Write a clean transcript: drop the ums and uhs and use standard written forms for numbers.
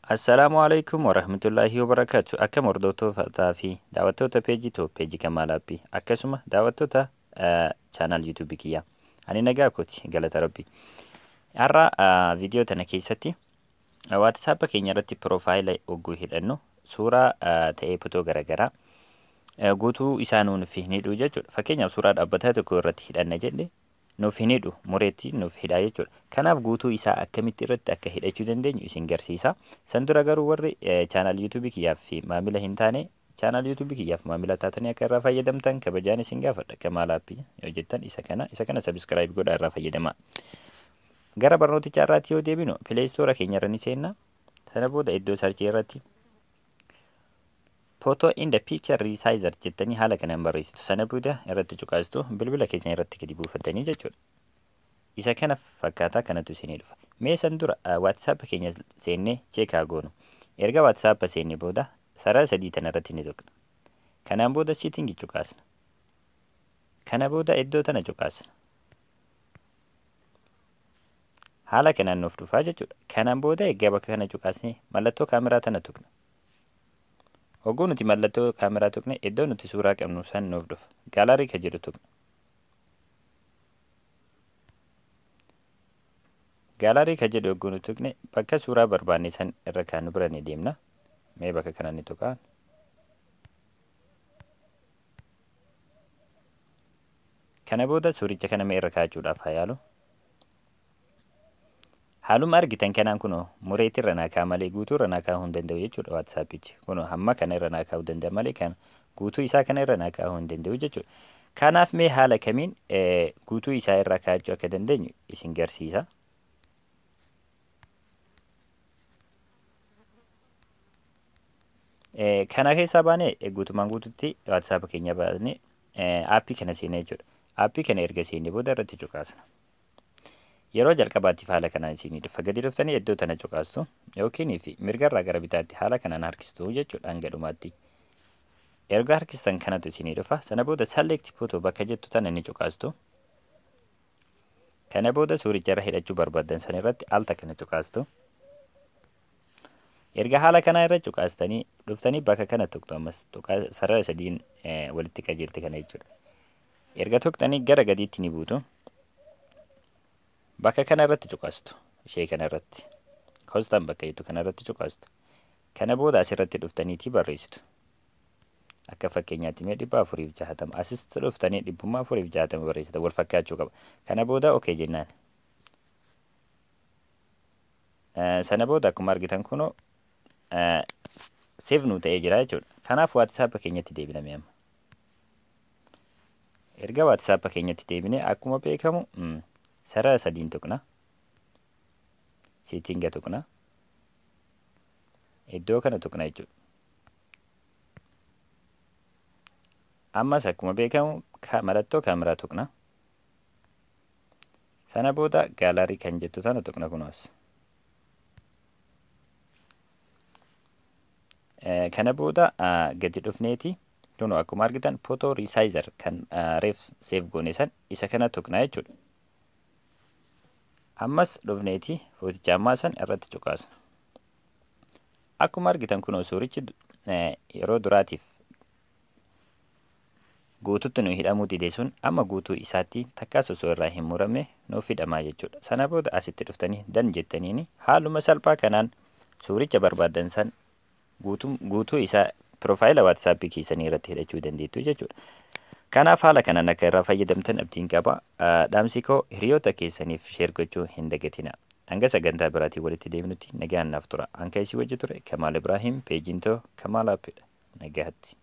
Assalaamu alaikum warahmatullaahi wabarakaatu. Akkam hordoftootaa fi daawwattoota peejii too peejii Kamaal Aappii, akkasuma daawwattoota channel YouTube kiyyaa. Ani nagaa kooti, galata Rabbi. Har'a viidiyoo tana keessatti WhatsApp keenya irratti piroofaayila hogguu hidhannu suuraa ta'ee fotoo garaagaraa guutuu isaa nuuf hin hidhu jechuudha. Fakkeenyaaf, suuraa dhaabbataa tokko irratti hidhanna jenne, nuuf hin hidhu, mureetti nuuf hidhaa jechuudha. Kanaaf guutuu isaa akkamitti irratti akka hidhachuu dandeenyu isin garsiisa. San dura garuu warri channel YouTube kiyyaaf fi maamila hin taane, channel YouTube kiyyaaf maamila taatanii akka irraa fayyadamtan kabajaan isin gaafadha. Kamaal Aappii yoo jettan isa kana subscribe godhaa irraa fayyadamaa. Gara barnootichaa irraatti yoo deebinu, Play Store keenya irra ni seenna. Sana booda iddoo search irratti "Photo in the picture resizer" jettanii haala kanaan barreessitu. Sana booda irratti cuqaastu, bilbila keessan irratti gadi buufattanii jechuudha. Isa kana fakkaataa kanatu isinii dhufa. Mee san dura WhatsApp keenya seennee check haa goonu. Erga WhatsApp seennee booda sarara sadii tana irratti ni tuqna. Kanaan booda setting cuqaasna. Kana booda iddoo tana cuqaasna. Haala kanaan nuuf dhufaa jechuudha. Kanaan booda egaa bakka kana cuqaasnee mallattoo kaameraa tana tuqna. Hogguu nuti mallattoo kaameraa tuqne, iddoo nuti suuraa qabnu san nuuf dhufa. Gallery ka jedhu tuqna. Gallery ka jedhu hogguu nuti tuqne, bakka suuraa barbaanne san irra kaanu bira ni deemna. Mee bakka kana ni tuqaa. Kana booda suuricha kana mee irra kaa'achuudhaaf haa yaalu. Haaluma argitan kanaan kunoo mureetti irra naa kaa'a malee guutuu irra naa kaa'uu hin danda'u jechuudha WhatsAppichi. Kunoo hamma kana irra naa kaa'uu danda'a malee kan guutuu isaa kana irra naa kaa'uu hin danda'u jechuudha. Kanaaf mee haala kamiin guutuu isaa irra kaa'achuu akka dandeenyu isin garsiisa. Kana keessaa baanee guutumaan guututti WhatsApp keenya baasnee aappii kana seenee jechuudha. Aappii kana erga seennee booda irratti cuqaasna. Yeroo jalqabaatiif haala kanaan isinii dhufa. Gadi dhuftanii iddoo tana cuqaastu yookiin fi mirgarraa gara bitaatti haala kanaan harkistu jechuudha hanga dhumaatti. Erga harkistan kanatu isinii dhufa. Sana booda "select photo" bakka jettu tana ni cuqaastu. Kana booda suuricha irra hidhachuu barbaaddan san irratti al takka ni cuqaastu. Erga haala kanaa irra cuqaastanii dhuftanii bakka kana tuqxu, ammas tuqaa sarara sadiin walitti qajeelte kana jechuudha. Erga tuqxanii gara gadiitti ni buutu. Bakka kana irratti cuqaastu. Ishee kana irratti. "Custom" bakka jettu kana irratti cuqaastu. Kana booda asirratti dhuftaniitii barreessitu. Akka fakkeenyaatti mee 460. Asis dhuftanii 460 barreessita, wal fakkaachuu qaba. Kana booda okay jennaan. Sana booda akkuma argitan kunoo save nu ta'ee jira jechuudha. Kanaaf WhatsApp keenyatti deebiname amma. Erga WhatsApp keenyatti deebine, akkuma beekamu sarara sadiin tuqna. Setting tuqna. Iddoo kana tuqna jechuudha. Ammas akkuma beekamu mallattoo kaameraa tuqna. Sana booda gallery kan jettu tana tuqna kunoos. Kana booda gadi dhufneeti kunoo akkuma argitan photo resizer kan reef save goone san isa kana tuqna jechuudha. Ammas dhufneeti footicha ammaa san irratti cuqaasna. Akkuma argitan kunoo suurichi yeroo duraatiif guututti nu hidhamuu dide sun amma guutuu isaatti takkaas osoo irraa hin muramne nuuf hidhamaa jechuudha. Sana booda asitti dhuftanii "done" jettaniini haaluma salphaa kanaan suuricha barbaaddan san guutuu isaa piroofaayila WhatsAppii keessanii irratti hidhachuu dandeettu jechuudha. Kanaaf haala kanaan akka irraa fayyadamtan abdiin qaba. Dhaamsi koo hiriyoota keessaniif share gochuu hin dagatina. Hanga sagantaa biraatiin walitti deemnutti nagaan naaf tura. Hanka isii wajji ture Kamaal Ibraahim, peejiin too Kamaal Aappidha. Nagaatti.